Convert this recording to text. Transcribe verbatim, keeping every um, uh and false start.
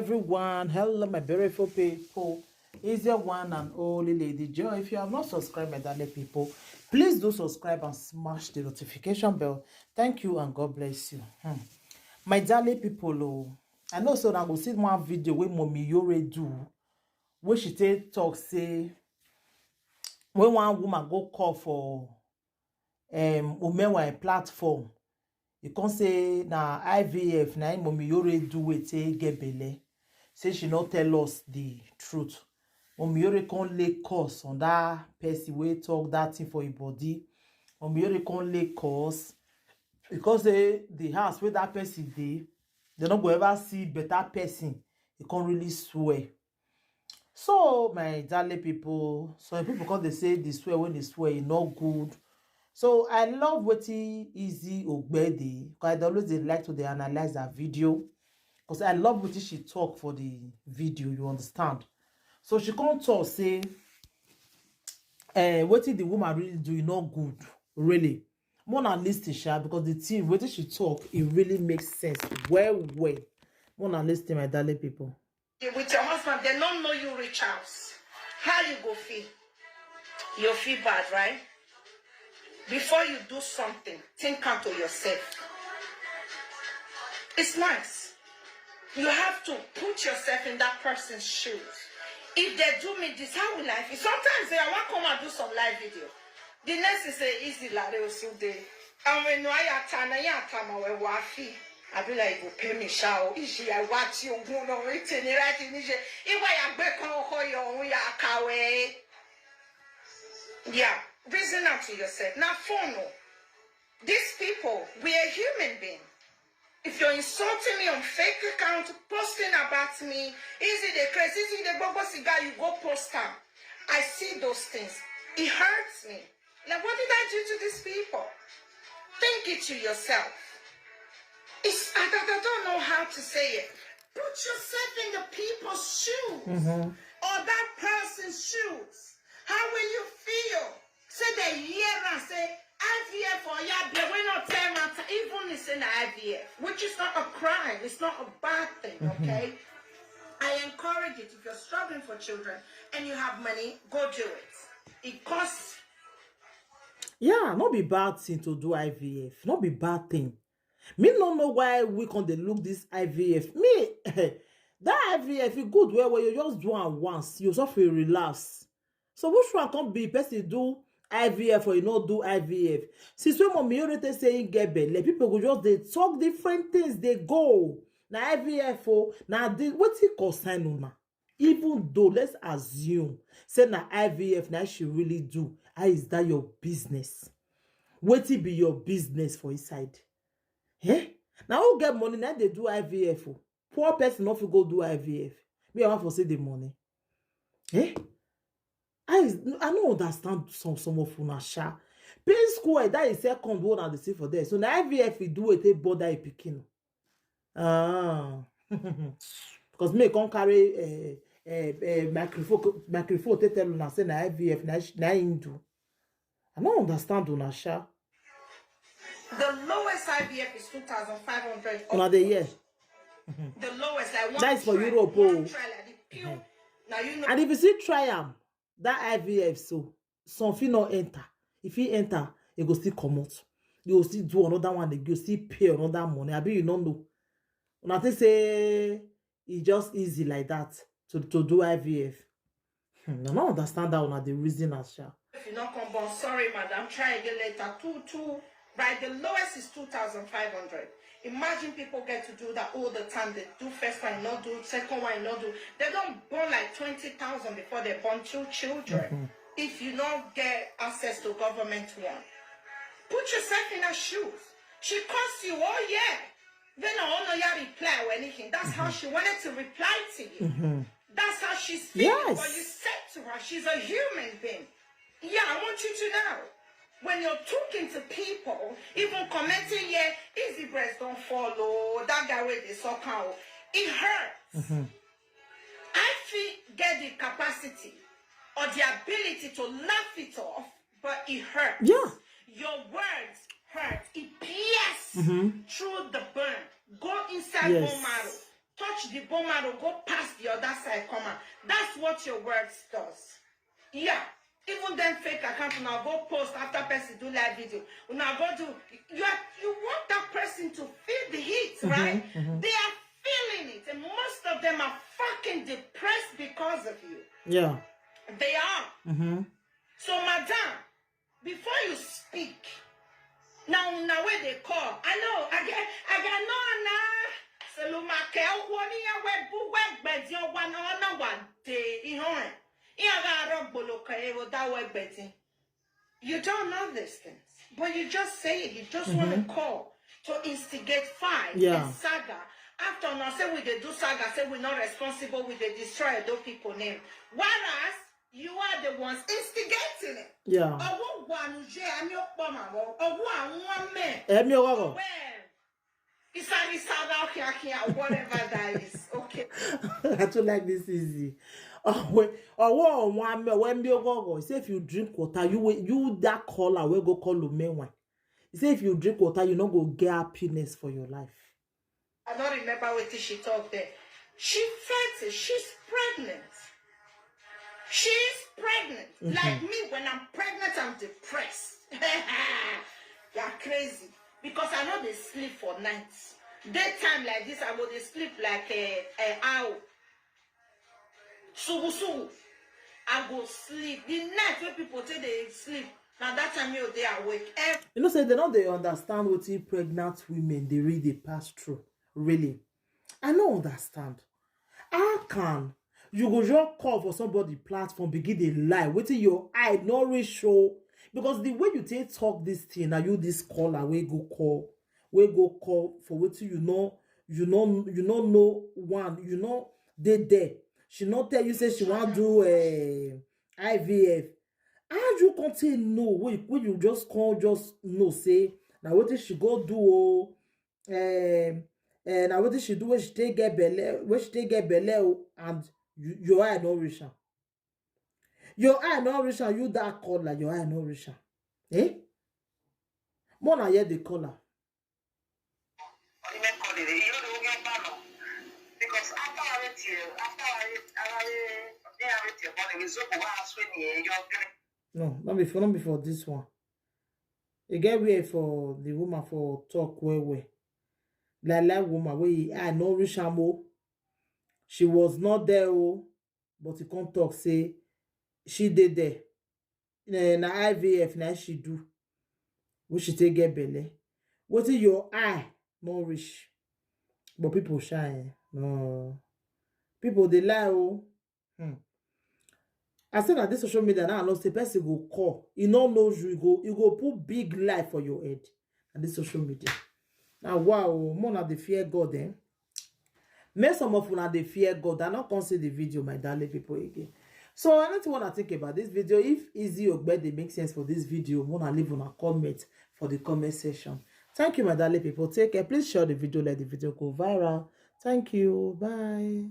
Everyone, hello, my beautiful people. Is your one and only Lady Joy. If you have not subscribed, my darling people, please do subscribe and smash the notification bell. Thank you and God bless you. Hmm. My darling people, oh, I know so now go see one video wey Mommy Yore do, wey she take talk say when one woman go call for um Omenwa platform, e come say na I V F na im Mommy Yore do wey take get belle. Say she no tell us the truth. Mommy Yore come lay curse on that person wey talk that thing for im body. Mommy Yore come lay curse because say the house wey that person dey, they no go ever see better person. E come really swear. So, my darling people, some people come dey say the swear when they swear e no good. So I love wetin Izzy Ogbede, 'cause I dey always dey like to dey analyze her video, 'cause I love wetin she talk for the video, you understand? So she come talk say, eh, wetin the woman really do e no good, really. More na listen, sha, because the thing wetin she talk, e really makes sense well well. More na listen, my darling people. With your husband, they don't know you reach house. How you go feel? You feel bad, right? Before you do something, think out to yourself. It's nice. You have to put yourself in that person's shoes. If they do me this, how will I feel? Sometimes they want come and do some live video. The next is a easy lare osude. And when no ayata na yata ma we wafi. I be like go pay me show. Ishi I watch you go no written right in ije. Iwa ya gbe kan ko yo ya kawe. Yeah, reason out to yourself. Now phone no. These people, we are human being. If you're insulting me on fake account, posting about me, is it a crazy, is it a bobo cigar, you go post am. I see those things. It hurts me. Like, what did I do to these people? Think it to yourself. It's, I, I don't know how to say it. Put yourself in the people's shoes or that person's shoes. How will you feel? Say they hear and say, I V F or Yabia, we not tell matter, even it's in I V F, which is not a crime, it's not a bad thing, okay? I encourage it. If you're struggling for children and you have money, go do it. It costs. Yeah, not be bad thing to do I V F. Not be bad thing. Me no know why we come dey look this I V F. Me, that I V F, e good well well. You just do am once, you suffer relax. So which one come be person do I V F or you no do I V F? Since when Mommy Yore take say he get belle, people go just dey talk different things. They go na I V F o, na the wetin concern una. Even though, let's assume say na I V F na she really do, how is that your business? Wetin be your business for inside? Eh? Na who get money na dey do I V F o. Poor person no fit go do I V F. Me, I want for see the money. Eh? I, I don't understand some, some of una sha. P Square, that is second one I dey see for there. So na I V F e do it, e bother e pikin. Ah. Because me come carry uh, uh, uh, microphone, microphone take tell una say na I V F na, na im do. I don't understand una sha. The lowest I V F is two thousand five hundred. Una dey hear? The lowest, like one. That is for try, Europe, one oh. Try like the pure. Now you know. And if you see try am, that I V F so, some fit no enter. If he enter, e go still comot. You go still do another one, you go still pay another money. I be you no know. Una think say e just easy like that to, to do I V F. Hmm, I don't understand that una dey reason as sha. If you not come born, sorry, madam, try again later. Two, two, right? The lowest is two thousand five hundred. Imagine people get to do that all the time. They do first one, not do second one, not do. They don't born like twenty thousand before they born two children. If you not get access to government one, put yourself in her shoes. She cost you all year. Then I don't know your reply or anything. That's how she wanted to reply to you. That's how she's feeling. Yes. But you said to her, she's a human being. Yeah, I want you to know. When you're talking to people, even commenting here, easy breast don't follow. That guy with the sock out. It hurts. I feel get the capacity or the ability to laugh it off, but it hurts. Yeah. Your words hurt. It pierces through the burn. Go inside bone marrow. touch the bone marrow, go past the other side, come out. That's what your words does. Yeah. Even them fake account, una go post after person do live video. Una go do. You are, you want that person to feel the heat, right? They are feeling it, and most of them are fucking depressed because of you. Yeah. They are. So, madam, before you speak, now now where they call. I know. I get. I get no na. Seluma ke okwo ni ya we bu we gbedi owa na ona wa de. Ihon. Iya ga ro gbolo ke e wo da we gbedi. You don't know these things, but you just say it. You just want to call to instigate fight Yeah. and saga. After una say we dey do saga, say we not responsible, we dey destroy Edo people name. Whereas you are the ones instigating it. Yeah. Ọwọ́ wa nu jẹ́ àmì ọ̀pọ̀ màmọ́. Ọwọ́ àwọn ọmọ ẹ̀. Ẹ̀mí ọwọ́ rọ̀. Well, ìsàlìsàlà ọ̀kìàkìà, whatever that is. Okay. I too like this easy. Ọwọ́ ọwọ́ ọ̀wọ́n amẹ́ ọwọ́ ẹ̀mí ọwọ́ rọ̀. He say if you drink water, you will, you that caller will go call Lumewan. He say if you drink water, you no go get happiness for your life. I don't remember what she talked there. She felt it. She's pregnant. She's pregnant. Like me, when I'm pregnant, I'm depressed. You're crazy. Because I know they sleep for nights. Daytime like this, I go they sleep like a, a owl. Sugu sugu. I go sleep. The night when people say they sleep, now that time you they awake. Every You know, say they don't they understand what pregnant women they really pass through. Really, I don't understand. How can you go just call for somebody platform begin dey lie? Wetin your eye no reach show? Because the way you take talk this thing, now you this caller wey go call, wey go call for wetin you know, you know, you know no one, you know they there. She not tell you say she want do uh, I V F. How you come take know when, when you just come just know say now wetin she go do oh, um, uh, now wetin she do when she take get belle, when she take get belle oh, and you, your eye no reach am. Your eye no reach am, you that caller, your eye no reach am. Eh? More na here the caller. Because after I read you, after I read, I read, I read your body, we so go ask when you your No, not before, not before this one. You get where for the woman for talk well well. Like like woman wey I no reach am oh. She was not there oh, but he come talk say she dey there. Na, na I V F na she do. Wey she take get belle. Wetin your eye no reach. But people shine. No. People they lie oh. Hmm. I said that this social media now, I know say person go call. You no know you go, you go put big lie for your head. And this social media. Now wow, more na dey fear God eh. Make some of una dey fear God. I not come see the video, my darling people again. So anything wanna think about this video? If easy or bad, they make sense for this video, wanna leave on a comment for the comment section. Thank you, my darling people. Take care. Please share the video, let the video go viral. Thank you. Bye.